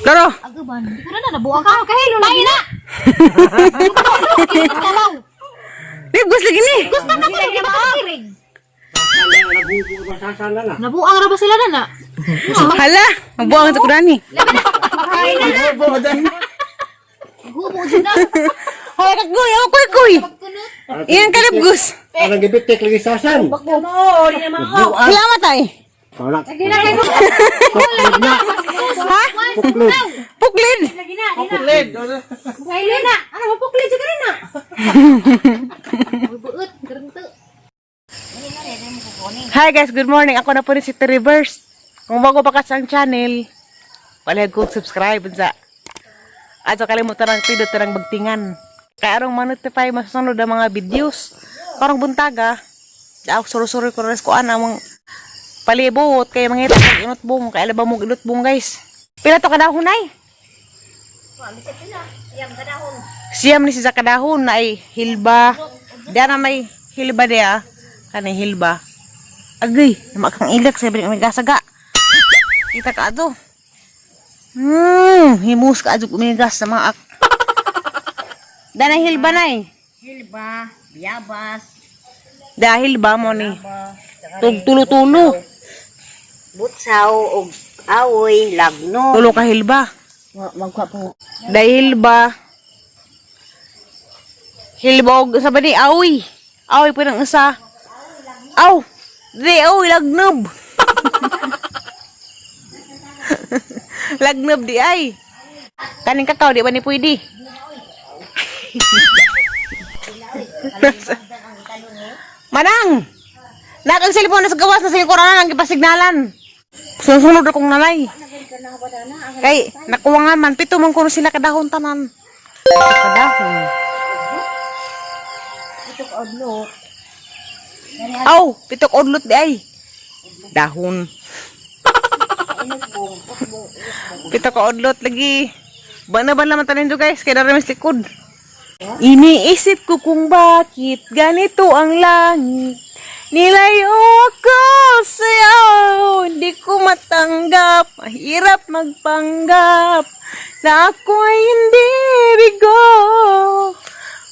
Loro. Agaban. Di ko na na nabuang ka. Kahilo lagi na. Kalaw. Libgos lagi ni. Gusto na ko lagi ba kirig. Nabuang ra ba sila na na? Hala, mabuang sa kurani. Kahilo na. Gubo jud na. Hoy, kagoy, oh, kuy kuy. Iyan kalibgos. Parang gibitik lagi sasan. Salamat ay. Parang Lagi na. Ha? puklod. Puklid. Lagi na. Puklid. Kahilo na. Ano ba puklid sa na? Buot, karento. Hi guys, good morning. Ako na po rin si Reverse. Kung bago pa ka sa ang channel, wala ko subscribe unsa. At so kalimutan ang pindot ang bagtingan. Kaya arong ma-notify masusunod ang mga videos. Karong buntaga, ako suro-suro ko rin ko ana mga palibot kay mangita kag inutbong kay alaba mo inutbong, guys. Pila to kadahon ay? Siyam ni siya kadahon na ay hilba. Diya na may hilba diya. Kani hilba. Agay, namakang ilak sa ibig may gasaga. Kita ka ato. Himus ka adto umigas sa mga ak. Dana hilba na eh. Hilba, biyabas, Dahil ba mo ni? Tug tulo-tulo. butsaw, og awoy, lagno. Tulo ka hilba. Magkuha po. Dahil ba? Hilba og sa ba ni awi. Awi pa ng isa. Aw. Di awi lagnob. Lagnob di ay. Kaning kakao di ba ni pwede? Manang! Nak ang cellphone na sa gawas na sa likuran ang gipasignalan. Sunod akong nanay. Kay nakuha nga man pito man kuno sila kadahon tanan. Kadahon. Aw, pitok odlot di ay. Dahon. Pitok odlot lagi. Bana ba naman tanin do, guys, kay dara mas likod. Iniisip ko kung bakit ganito ang langit. Nilayo ko sa'yo, hindi ko matanggap. Mahirap magpanggap na ako'y hindi bigo.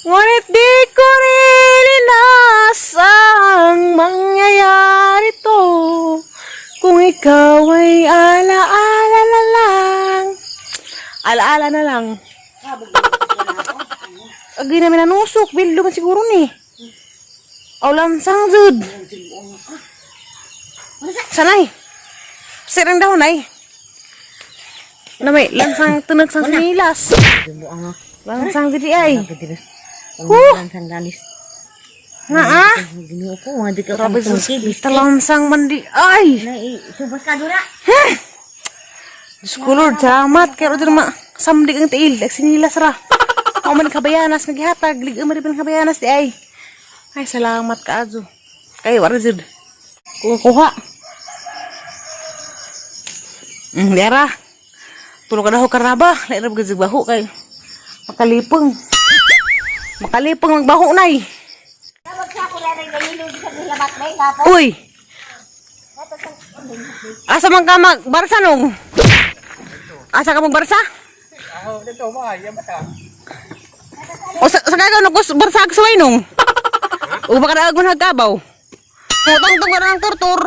Ngunit di ko rin inaasang mangyayari to. Kung ikaw ay alaala na lang. Alaala na lang. Agay namin nanusok. Bildo man siguro ni. Aw, lansang jud. Sanay. Sirang dahon ay. Na may lansang tunag sang sinilas. Lansang diri ay. Huh! Lansang lalis. Nga ah. Ginoo ko, nga di ka Grabe sa lansang man di ay. Subas ka dura. Diyos ko Lord, salamat. Kaya ro ma samdig ang tiil. Ag sinilas ra. Ako man kabayanas nga gihatag. Lig man rin kabayanas di ay. Ay, salamat ka adyo. Kay wala jud. Kuha kuha. Diara. Tulo ka daho karaba. Lain ra bagay baho kay makalipong. Makalipong magbaho nay. Uy. Asa man ka magbarsa nung? Asa ka magbarsa? Ako dito ba, yan ba? O sa kagaw nagkus barsa ag suway nung? O baka daag man hagkabaw? Putang tong ng tortor.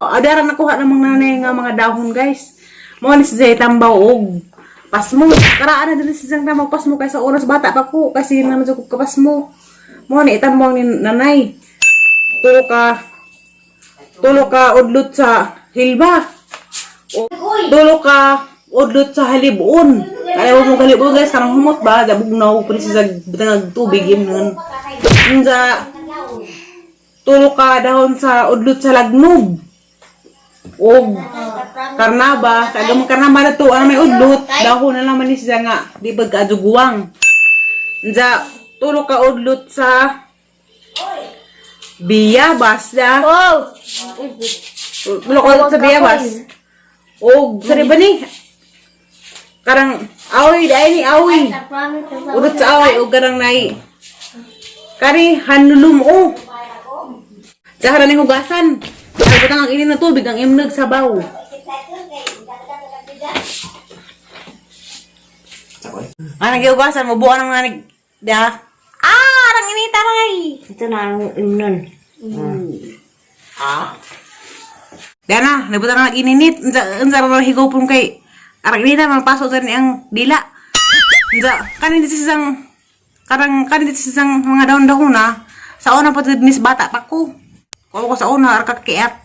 Adara nakuha ng mga nanay nga mga dahon, guys. Mo ni si Zay tambaw og pasmo. Karaan na dili si Zay tambaw pasmo kay sa oras bata pa ko kasi naman jud ko kapasmo. Mo ni itambaw ni nanay. Tulo ka udlot sa hilba. O, tulo ka udlot sa halibon. Kaya mo halibon, guys, karang humot ba dabugnaw ko ni si Zay bitang tubig imnon. Unsa tulo ka dahon sa udlot sa lagnob og karnaba sa gamang karnaba na to ano may udlot dahon na naman ni siya nga di ba kaaduguwang. Unsa tulo ka udlot sa biyabas da. Oh! Tulo ka udlot sa biyabas og sa ba ni karang awi dai ni awi udlot sa awi og karang nay kani hanulum o. Tsaka na hugasan. Ay, butang ang ini na tubig, ang imnag sabaw. Ah, nagiugasan mo buwan ang mga nag da. Ah, arang inita ray. Ito na ang imnon. Ah. Dana, nabutan na nag-ininit. Unsa unsa ra higopon kay arang inita man pasok sa ni ang dila. Unsa kanin dito sisang karang kanin dito sisang mga dahon-dahon na sa una pa miss bata pa ko. Kuha ko sa una ara kakiat.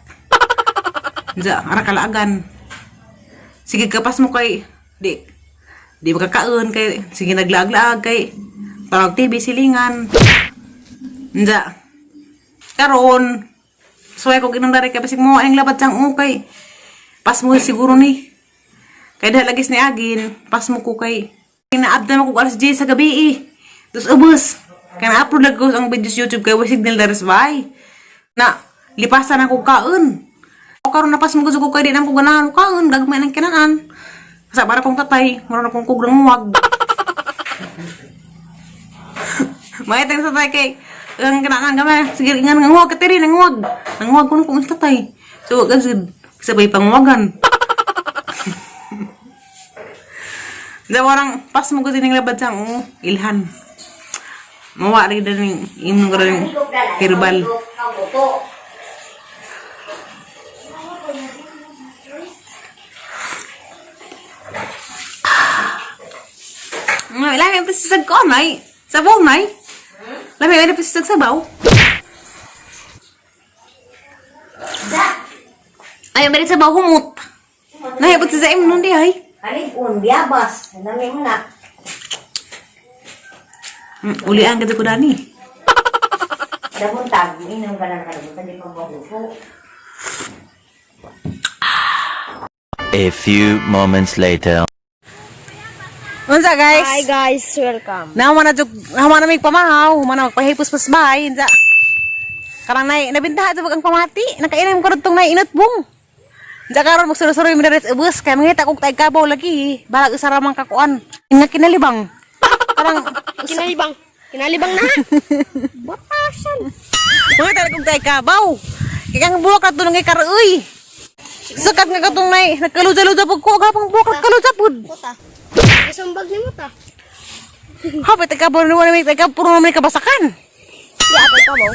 Unsa ara kalaagan. Sige kapas mo kay di di makakaon kay sige naglaag-laag kay tawag TV silingan. Unsa karon suway ko ginang dari kay basig mo ang labad sang ukay. Pas mo siguro ni. Kay dahil lagis ni agin, pas mo ko kay. Kinaabdan mo ko alas 10 sa gabi eh. Dos ubos. Kaya na-upload lang ko ang videos YouTube kay wa signal daris bay. Na lipasan ako kaon. O karon na pas mo ko kay di na ko ganahan ko kaon, gagmay ng kinaan. Sa para kong tatay, mura na kong kugrang wag. May tang sa tatay kay ang kinaan gamay sige ingan nga wag katiri nang wag. Nang wag kuno kong tatay. So gud sabay pangwagan. Da warang pas mo gud ning labad sang oh, ilhan. Mawa rin ning imong ko rin herbal. Nga, lami ang pasisag ko, nay. Sabaw, nay. Lami ang pasisag sabaw. Ay, meron sabaw humot. Nay, ba't sa im nun di ay? Halipon, biyabas. Nami mo na. Ulian ka ko dani. Dabuntag, inom ka lang kalimutan, di pa magupo. A few moments later. Unsa guys? Hi guys, welcome. Naman na jud, naman na may pamahaw, human na magpahipos pas bahay, unsa. Karang nay nabintaha jud ang pamati, nakainom ko tong nay inot bung. Unsa karon magsuroy-suroy mi diri sa ubos kay mangita kog tay kabaw lagi, balag usa ra man kakuan. Nga kinalibang. Parang Kinalibang. Kinalibang na. Batasan. Mangita kog tay kabaw. Kay kang buwak ato nang ikaroy. Sakat nga katong nay nagkaluja-luja pud ko gapang buwak nagkaluja pud. Puta. Isumbag ni mo ta. Hapit tay kabaw ni wala may tay kabaw puro naman kabasakan. Di atay kabaw.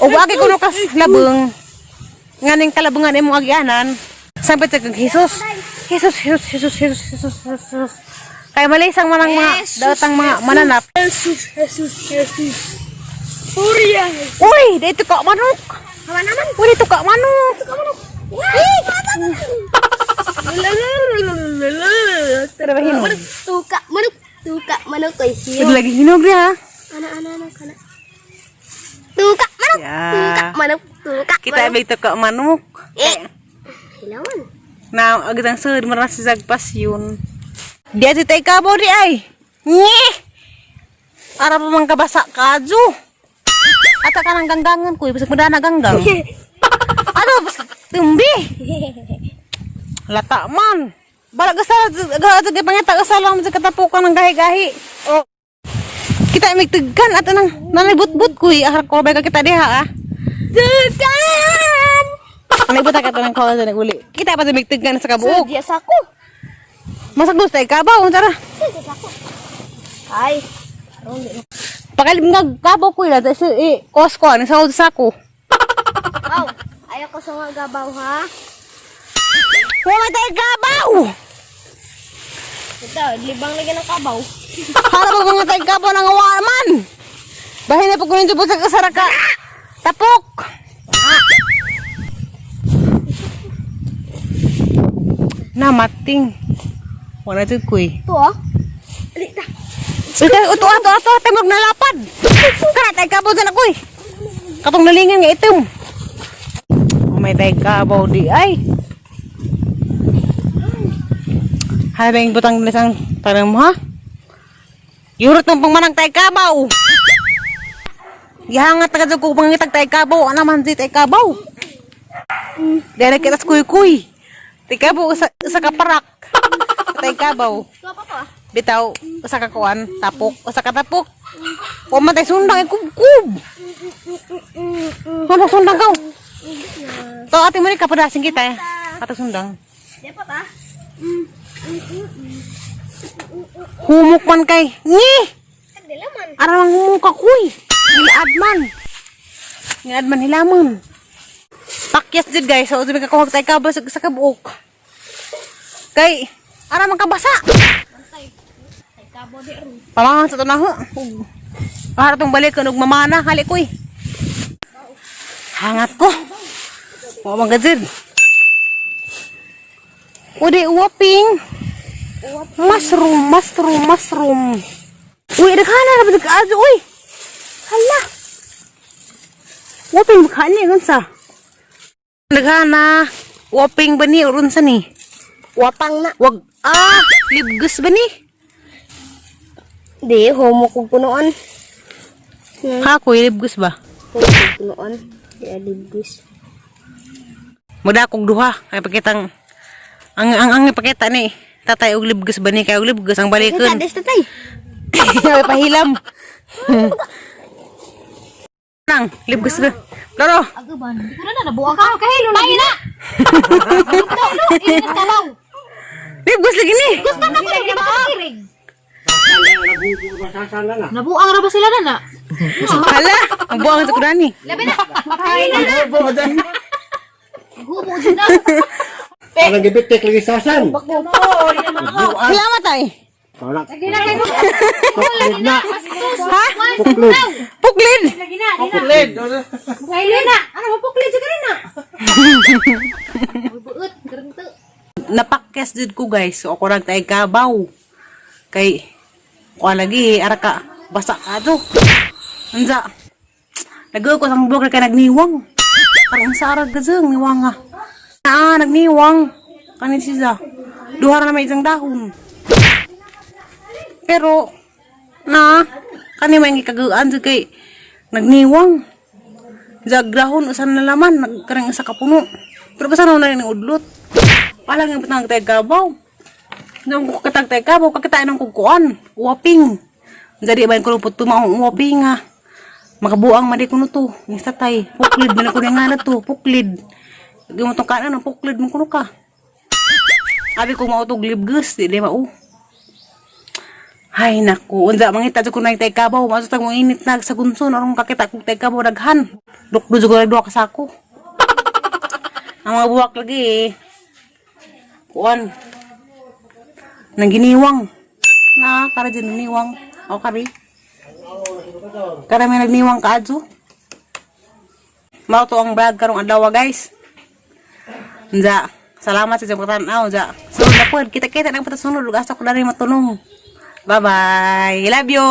O wagi kuno kas labeng. Nganing kalabungan imong agianan. Sampai sa kag Jesus. Jesus, Jesus, Jesus, Jesus, Jesus, Jesus. Kay malisang man ang mga datang mga mananap. Jesus, Jesus, Jesus. Purya. Uy, dito ka manok. Hawa naman. Uy, dito ka manok. Tara ba hinog? Tuka manok. Tuka manok kay Pwede lagi hinog niya. Ana ana ana kana. Tuka manok. Yeah. Tuka manok. Tuka Kita ibig to ka manok. Eh. Hilawan. Na agad ang sud man si zagpas yun. Di ati tay kabo di ay. Nye! Ara pa man kabasa kadyo. Ata ka ng ganggangan ko, ibig mo na ganggang. Ano, tumbi. Lata man. Balag sa ga pangita sa lang sa katapukan ng gahi-gahi. Oh. Kita migtugkan at anang nanay but-but ko eh. Ahar ko ba kita diha ah. Tukan. Anay buta ka tanang kawa sa naguli. Kita pa migtugkan sa kabuok. Diya sa ako. Masagos tay kabaw unsa ra. Diya sa ako. Ay. Pakalim nga kabaw ko ila sa eh kos ko ano sa sako. Aw. Ayaw ko sa mga gabaw ha. Wala tay kabaw. Ito, libang lagi ng kabaw. Para pag mga tay kabaw nang awa man. Bahin na pag kunin po sa kasaraka. Tapok. Namating. Wala jud kuy. Ito ah. Alita. Ito, uto, ato, ato, timog nalapad. Kana tay kabaw dyan ako eh. Katong nalingan nga itom. Oh, may tay kabaw di ay. Habang butang nisang tanong mo ha? Yurot ng pangmanang tay kabaw. Gihangat na kadyo ko pangitag tay kabaw. Ano man di tay kabaw? Dere kita sa kuy-kuy. Tay kabaw sa kaparak. Tay kabaw. Ito pa to ah. Bitaw, usa ka kuan, tapok, usa ka tapok. Wa man tay sundang ay kubkub. Ano sundang ka? To ate mo ni kapadasing kita eh. Ato sundang. Di pa ta. Humok man kay. Ngi! Dilaman. Arawang humok ako'y. Gilaad man. Gilaad man hilamon. Pakyas did guys. So, sabi ka kuhag tayo kabas sa kabuok. Kay, ara man kabasa. Pamangan sa tunaho. Para tong balik og mamana hali koy. Hangat ko. Wa man gajid. Udi uwaping. Mushroom, mushroom, mushroom. Uy, daghana ra ba kaadto uy. Hala. Waping makani unsa? Daghana. Waping ba ni or unsa ni? Wapang na. Wag ah, libgus ba ni? Di, homo kong punuan. Ha, kuy, libgus ba? Homo kong punuan. Di alibis. Mudakog duha ay pakitang ang ipakita ni tatay og libgus ba ni kay og libgus ang balikon. Tades tatay. Ay pahilam. Nang libgus ba? Loro. Agaban. Di ko na nabuang ka. Kahilo lagi na. Inas kabaw. Libgus lagi ni. Gusto na ko di ba kirig? Sasan na na. Nabuang ra ba sila na na? Hala, ang buang sa kudani. Labi na. Kahilo na. Gubo jud na. Parang gibitik lagi sasan. Hilamat ay. Parang Lagi na kayo. Lagi na. Ha? puklod. Puklid. Lagi na. Puklid. Kahilo na. Ano mo puklid sa na? Buot, karento. Napakyas jud ko guys. So ako nagtay kabaw. Kay kuha lagi ara ka basa ka to. Unsa? Nagawa ko sang buhok kay nagniwang. Parang sa arag gazang niwang nga. Ah, nagniwang. Kanin siya. Duha ra na may isang dahon. Pero na kani may gikaguan jud kay nagniwang. Jag dahon usan na laman nagkarang isa ka puno. Pero basta na rin udlot. Palang yung patang tayo gabaw. Nung katag tayo gabaw, kakita ng kukuan. Uwaping. Jadi ba yung kulupot tumaong uwaping ha. Makabuang madi kuno to. Yung tatay. Puklid man ako nga na to. Puklid. Yung mo tong kanan, ang puklid mo kuno ka. Abi ko mautog libgus. Di di mao. Ay naku, unsa mangita jud ko na tay kabaw, maso mo init na sa gunso, narong kakita kog tay kabaw daghan. Dukdo jud ko na duha ka sako. Ang mga buwak lagi eh. Kuan. Nanginiwang. Na, kara dyan naniwang. O, kari. Kara may nagniwang ka, adyo. Mao to ang vlog karong adlaw, guys. Unja, salamat sa inyong tanaw, unja. Sunod na po, kita-kita na po sa sunod. Asa ko na rin matunong. Bye-bye. Love you.